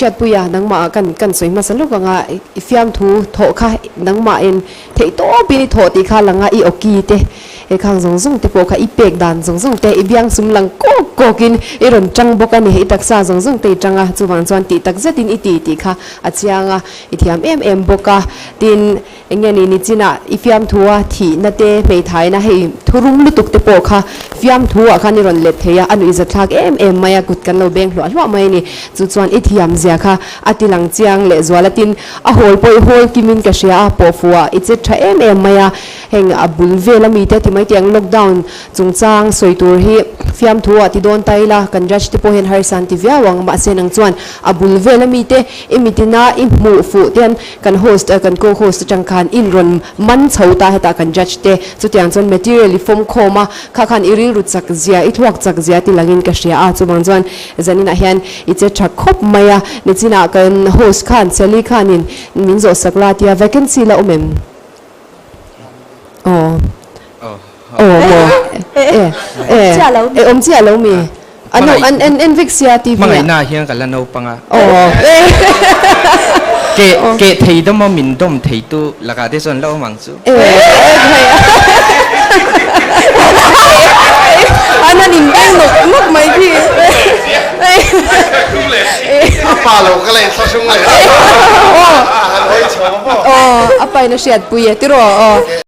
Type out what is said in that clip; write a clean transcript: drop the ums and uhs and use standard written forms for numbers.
Hriatpuia nangmah kan kan sawi hmasa lawk anga i fiamthu thawh kha nangmahin theih tawpin i thawh tih kha lang a, i awki te he khang zawng zawng te pawh kha i pek dan zawng zawng te i biangsum lang kawk kawkin i rawn tang bawk a ni, i taksa zawng zawng te i tang a, chuvang chuan tih tak zetin i ti tih kha a chiang a, i thiam em em bawk a, tin. Enge ni nichinah i fiamthua thihna te hmeithaina hei thurum lutuk te pawh kha fiamthuah khan i rawn let thei a, a nuihzathlak em em mai a, kut kan lo beng hluah hluah mai a ni. Chu chuan i thiam zia kha a ti lang chiang leh zual a, tin a hawl pawh i hawl kimin ka hria a, pawhfuhah i chet tha em em mai a, heng a bul vel ami te ti mai tih ang lockdown chungchang sawi tur hi fiamthuah ti dawn ta ila kan judge te pawh hian harsa an ti viau ang, mahse nang chuan a bul vel ami te i mitina i hmuh fuh te hian Kan host kan co-host atang khan in rawn man chho ta hetah kan judge te chutiang chuan material i fawm khawm a, kha khan i rilru chak zia, i thluak chak zia ti langin ka hria a, chuvang chuan zaninah hian i che tha khawp mai a, nichinah kan host khan Sally khanin min zawh sak la tia vacancy la awm em? Aw aw maw e e e awm chiah lo mi? An an en en vek sia TV ah. Hmangaihna ah hian ka la naupang a. Aw. Ke ke thei dawm a min dawm thei tu lakah te chuan la awm ang chu. E hei. An han in beng nawk nawk mai khi. A pa lo ka la inthlahrung leh. Aw. A han hawi chho maw. Aw a pa in a hriatpui e tiraw aw.